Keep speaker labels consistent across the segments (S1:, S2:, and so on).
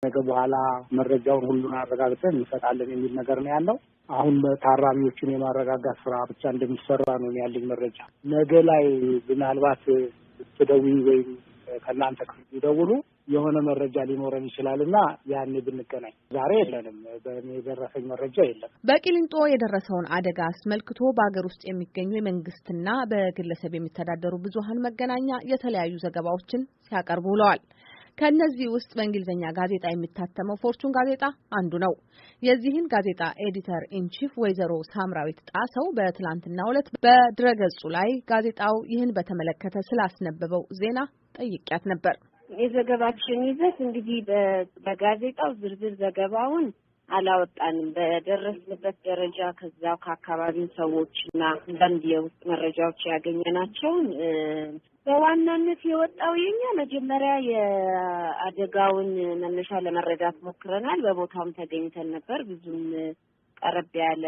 S1: ነገ በኋላ መረጃውን ሁሉን አረጋግጠን እንሰጣለን የሚል ነገር ነው ያለው። አሁን ታራሚዎችን የማረጋጋት ስራ ብቻ እንደሚሰራ ነው ያለኝ መረጃ። ነገ ላይ ምናልባት ትደውይ ወይም ከእናንተ ክፍል ቢደውሉ የሆነ መረጃ ሊኖረን ይችላል እና ያኔ ብንገናኝ። ዛሬ የለንም፣ በእኔ የደረሰኝ መረጃ የለም።
S2: በቂሊንጦ የደረሰውን አደጋ አስመልክቶ በሀገር ውስጥ የሚገኙ የመንግስትና በግለሰብ የሚተዳደሩ ብዙሀን መገናኛ የተለያዩ ዘገባዎችን ሲያቀርቡ ውለዋል። ከነዚህ ውስጥ በእንግሊዝኛ ጋዜጣ የሚታተመው ፎርቹን ጋዜጣ አንዱ ነው። የዚህን ጋዜጣ editor in chief ወይዘሮ ሳምራዊት ጣሰው በትላንትናው ዕለት በድረገጹ ላይ ጋዜጣው ይህን በተመለከተ ስላስነበበው ዜና ጠይቂያት ነበር።
S3: የዘገባችን ይዘት እንግዲህ በጋዜጣው ዝርዝር ዘገባውን አላወጣንም። በደረስንበት ደረጃ ከዛው ከአካባቢው ሰዎችና አንዳንድ የውስጥ መረጃዎች ያገኘናቸውን በዋናነት የወጣው የኛ መጀመሪያ የአደጋውን መነሻ ለመረዳት ሞክረናል። በቦታውም ተገኝተን ነበር። ብዙም ቀረብ ያለ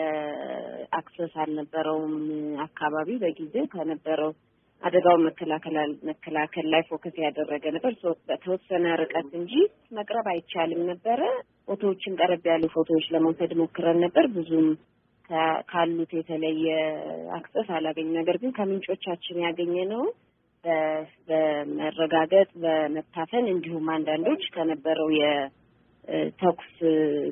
S3: access አልነበረውም። አካባቢው በጊዜው ከነበረው አደጋውን መከላከል ላይ focus ያደረገ ነበር። በተወሰነ ርቀት እንጂ መቅረብ አይቻልም ነበረ። ፎቶዎችን ቀረብ ያሉ ፎቶዎች ለመውሰድ ሞክረን ነበር። ብዙም ካሉት የተለየ access አላገኝም። ነገር ግን ከምንጮቻችን ያገኘነው በመረጋገጥ በመታፈን እንዲሁም አንዳንዶች ከነበረው የተኩስ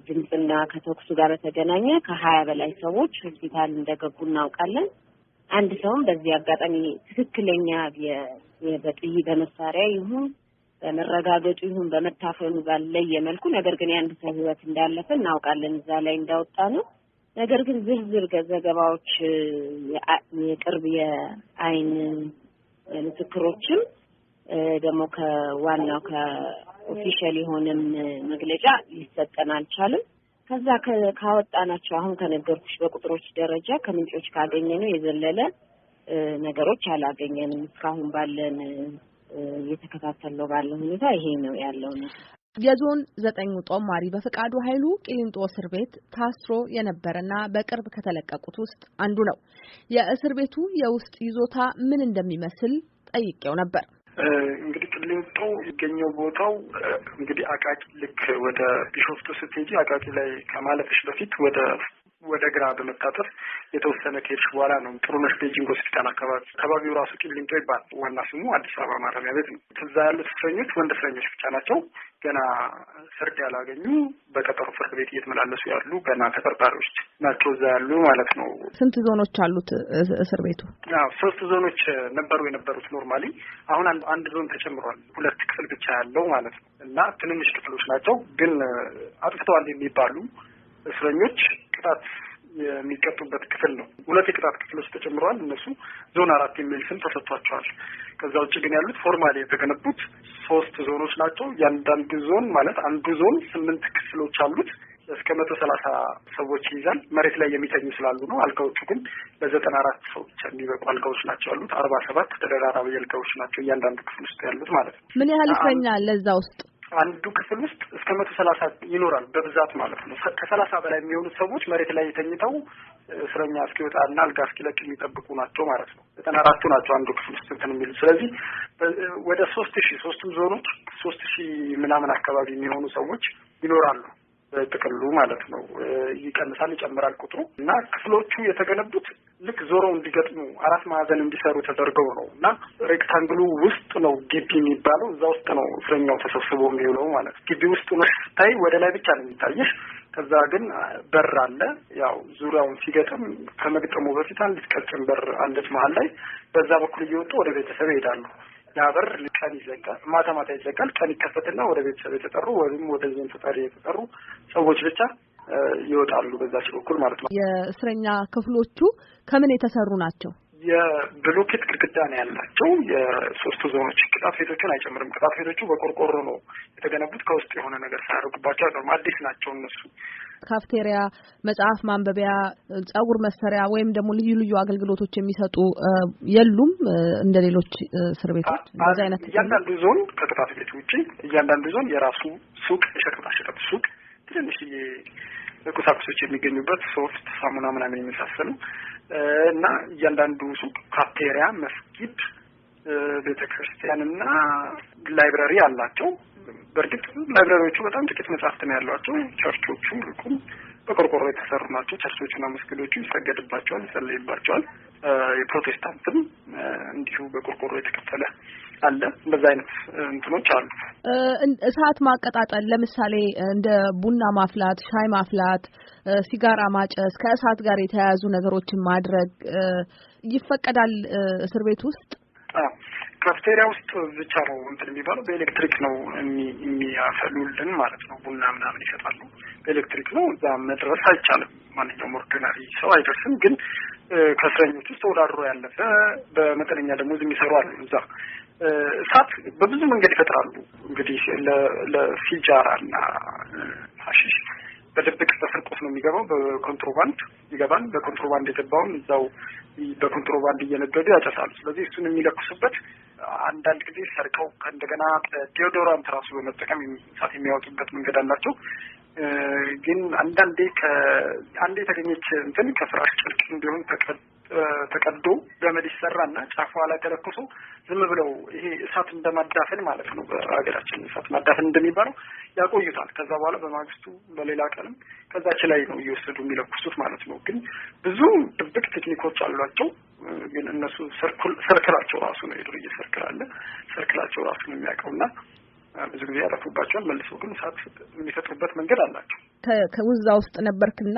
S3: ድምፅና ከተኩሱ ጋር በተገናኘ ከ20 በላይ ሰዎች ሆስፒታል እንደገቡ እናውቃለን። አንድ ሰውም በዚህ አጋጣሚ ትክክለኛ በጥይት በመሳሪያ ይሁን በመረጋገጡ ይሁን በመታፈኑ ባለየ መልኩ ነገር ግን የአንድ ሰው ሕይወት እንዳለፈ እናውቃለን። እዛ ላይ እንዳወጣ ነው። ነገር ግን ዝርዝር ዘገባዎች የቅርብ የአይን ምስክሮችም ደግሞ ከዋናው ከ official የሆነም መግለጫ ሊሰጠን አልቻልም። ከዛ ካወጣናቸው አሁን ከነገርኩሽ በቁጥሮች ደረጃ ከምንጮች ካገኘነው የዘለለ ነገሮች አላገኘንም። እስካሁን ባለን እየተከታተልነው ባለ ሁኔታ ይሄ ነው ያለው ነገር።
S2: የዞን 9 ጦማሪ በፈቃዱ ኃይሉ ቂሊንጦ እስር ቤት ታስሮ የነበረና በቅርብ ከተለቀቁት ውስጥ አንዱ ነው። የእስር ቤቱ የውስጥ ይዞታ ምን እንደሚመስል ጠይቄው ነበር።
S4: እንግዲህ ቂሊንጦ የሚገኘው ቦታው እንግዲህ አቃቂ ልክ ወደ ቢሾፍቱ ስትሄጂ አቃቂ ላይ ከማለፍሽ በፊት ወደ ግራ በመታጠፍ የተወሰነ ከሄድሽ በኋላ ነው ጥሩነሽ ቤጂንግ ሆስፒታል አካባቢ። አካባቢው ራሱ ቂሊንጦ ይባላል። ዋና ስሙ አዲስ አበባ ማረሚያ ቤት ነው። እዛ ያሉት እስረኞች ወንድ እስረኞች ብቻ ናቸው። ገና ፍርድ ያላገኙ በቀጠሮ ፍርድ ቤት እየተመላለሱ ያሉ ገና ተጠርጣሪዎች ናቸው እዛ ያሉ ማለት ነው።
S2: ስንት ዞኖች አሉት እስር ቤቱ?
S4: አዎ 3 ዞኖች ነበሩ የነበሩት normally። አሁን አንድ ዞን ተጨምሯል። 2 ክፍል ብቻ ያለው ማለት ነው። እና ትንንሽ ክፍሎች ናቸው። ግን አጥፍተዋል የሚባሉ እስረኞች ቅጣት የሚቀጡበት ክፍል ነው። 2 የቅጣት ክፍሎች ተጨምረዋል። እነሱ ዞን 4 የሚል ስም ተሰጥቷቸዋል። ከዛ ውጪ ግን ያሉት formally የተገነቡት 3 ዞኖች ናቸው። ያንዳንዱ ዞን ማለት አንዱ ዞን 8 ክፍሎች አሉት። እስከ 130 ሰዎች ይይዛል። መሬት ላይ የሚተኙ ስላሉ ነው። አልጋዎቹ ግን ለ94 ሰው ብቻ የሚበቁ አልጋዎች ናቸው ያሉት። 47 ተደራራቢ አልጋዎች ናቸው እያንዳንዱ ክፍል ውስጥ ያሉት ማለት ነው።
S2: ምን ያህል እስረኛ አለ እዛ ውስጥ?
S4: አንዱ ክፍል ውስጥ እስከ 130 ይኖራል በብዛት ማለት ነው። ከ30 በላይ የሚሆኑት ሰዎች መሬት ላይ ተኝተው እስረኛ እስኪወጣና አልጋ እስኪለቅ የሚጠብቁ ናቸው ማለት ነው። 94ቱ ናቸው አንዱ ክፍል ውስጥ እንትን የሚሉት። ስለዚህ ወደ 3000 ሶስቱም ዞኖች 3000 ምናምን አካባቢ የሚሆኑ ሰዎች ይኖራሉ በጥቅሉ ማለት ነው። ይቀንሳል ይጨምራል ቁጥሩ። እና ክፍሎቹ የተገነቡት ልክ ዞረው እንዲገጥሙ 4 ማዕዘን እንዲሰሩ ተደርገው ነው። እና rectangle ኡ ውስጥ ነው ግቢ የሚባለው። እዛ ውስጥ ነው እስረኛው ተሰብስቦ የሚውለው ማለት ነው። ግቢ ውስጥ ሆነሽ ስታይ ወደ ላይ ብቻ ነው የሚታይሽ። ከዛ ግን በር አለ። ያው ዙሪያውን ሲገጥም ከመግጠሙ በፊት አንዲት ቀጭን በር አለች መሀል ላይ። በዛ በኩል እየወጡ ወደ ቤተሰብ ይሄዳሉ። ያ በር ቀን ይዘጋል፣ ማታ ማታ ይዘጋል። ቀን ይከፈትና ወደ ቤተሰብ የተጠሩ ወይም ወደ ዞን ተጠሪ የተጠሩ ሰዎች ብቻ ይወጣሉ በዛች በኩል ማለት ነው።
S2: የእስረኛ ክፍሎቹ ከምን የተሰሩ ናቸው?
S4: የብሎኬት ግድግዳ ነው ያላቸው። የሶስቱ ዞኖች ቅጣት ቤቶችን አይጨምርም። ቅጣት ቤቶቹ በቆርቆሮ ነው የተገነቡት። ከውስጥ የሆነ ነገር ሳያደርጉባቸው አይቀርም። አዲስ ናቸው እነሱ።
S2: ካፍቴሪያ፣ መጽሐፍ ማንበቢያ፣ ጸጉር መሰሪያ ወይም ደግሞ ልዩ ልዩ አገልግሎቶች የሚሰጡ የሉም እንደ ሌሎች እስር ቤቶች? እንደዚህ አይነት
S4: እያንዳንዱ ዞን ከቅጣት ቤት ውጪ እያንዳንዱ ዞን የራሱ ሱቅ፣ የሸቀጣ ሸቀጥ ሱቅ፣ ትንንሽዬ ቁሳቁሶች የሚገኙበት ሶፍት፣ ሳሙና ምናምን የመሳሰሉ እና እያንዳንዱ ሱቅ፣ ካፍቴሪያ፣ መስጊድ፣ ቤተክርስቲያን እና library አላቸው። በእርግጥ library ዎቹ በጣም ጥቂት መጽሐፍት ነው ያሏቸው። Church ኦቹ ልኩም በቆርቆሮ የተሰሩ ናቸው። Church ኦቹና መስጊዶቹ ይሰገድባቸዋል፣ ይጸለይባቸዋል። የፕሮቴስታንትም እንዲሁ በቆርቆሮ የተከፈለ አለ። እንደዛ አይነት እንትኖች አሉ።
S2: እሳት ማቀጣጠል ለምሳሌ እንደ ቡና ማፍላት፣ ሻይ ማፍላት፣ ሲጋራ ማጨስ፣ ከእሳት ጋር የተያያዙ ነገሮችን ማድረግ ይፈቀዳል እስር ቤት ውስጥ?
S4: ካፍቴሪያ ውስጥ ብቻ ነው እንትን የሚባለው። በኤሌክትሪክ ነው የሚያፈሉልን ማለት ነው። ቡና ምናምን ይሸጣሉ። በኤሌክትሪክ ነው። እዛ መድረስ አይቻልም። ማንኛውም ordinary ሰው አይደርስም። ግን ከእስረኞች ውስጥ ተወዳድሮ ያለፈ በመጠነኛ ደሞዝ የሚሰሩ አሉ። እዛ እሳት በብዙ መንገድ ይፈጥራሉ። እንግዲህ ለሲጃራ እና ሀሺሽ በድብቅ በስርቆት ነው የሚገባው። በኮንትሮባንድ ይገባል። በኮንትሮባንድ የገባውን እዛው በኮንትሮባንድ እየነገዱ ያጨሳሉ። ስለዚህ እሱን የሚለኩሱበት አንዳንድ ጊዜ ሰርቀው እንደገና deodorant ራሱ በመጠቀም እሳት የሚያወጡበት መንገድ አላቸው። ግን አንዳንዴ ከአንዴ የተገኘች እንትን ከፍራሽ ጨርቅ እንዲሆን ተቀዶ ገመድ ይሰራና ጫፏ ላይ ተለኩሶ ዝም ብለው ይሄ እሳት እንደማዳፈን ማለት ነው። በሀገራችን እሳት ማዳፈን እንደሚባለው ያቆዩታል። ከዛ በኋላ በማግስቱ በሌላ ቀንም ከዛች ላይ ነው እየወሰዱ የሚለኩሱት ማለት ነው። ግን ብዙ ድብቅ ቴክኒኮች አሏቸው። ግን እነሱ circle ኣቸው ራሱ ነው፣ የዱርዬ circle አለ። Circle ኣቸው ራሱ ነው የሚያውቀውና ብዙ ጊዜ ያጠፉባቸዋል። መልሰው ግን እሳት የሚፈጥሩበት መንገድ አላቸው።
S2: ከውዛ ውስጥ ነበርክና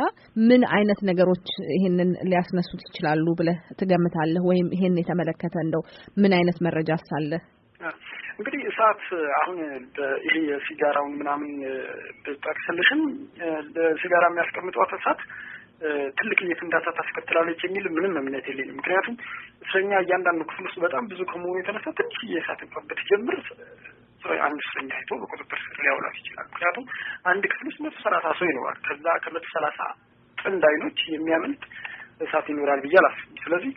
S2: ምን አይነት ነገሮች ይሄንን ሊያስነሱት ይችላሉ ብለህ ትገምታለህ? ወይም ይሄን የተመለከተ እንደው ምን አይነት መረጃ አለ?
S4: እንግዲህ እሳት አሁን ይሄ የሲጋራውን ምናምን ብጠቅስልሽም ለሲጋራ የሚያስቀምጧት እሳት ትልቅ ፍንዳታ ታስከትላለች የሚል ምንም እምነት የለኝም። ምክንያቱም እስረኛ እያንዳንዱ ክፍል ውስጥ በጣም ብዙ ከመሆኑ የተነሳ ትንሽዬ እሳት እንኳን ብትጀምር አንድ እስረኛ አይቶ በቁጥጥር ስር ሊያውላት ይችላል። ምክንያቱም አንድ ክፍል ውስጥ 130 ሰው ይኖራል። ከዛ ከ130 ጥንድ አይኖች የሚያመልጥ እሳት ይኖራል ብዬ አላስብም። ስለዚህ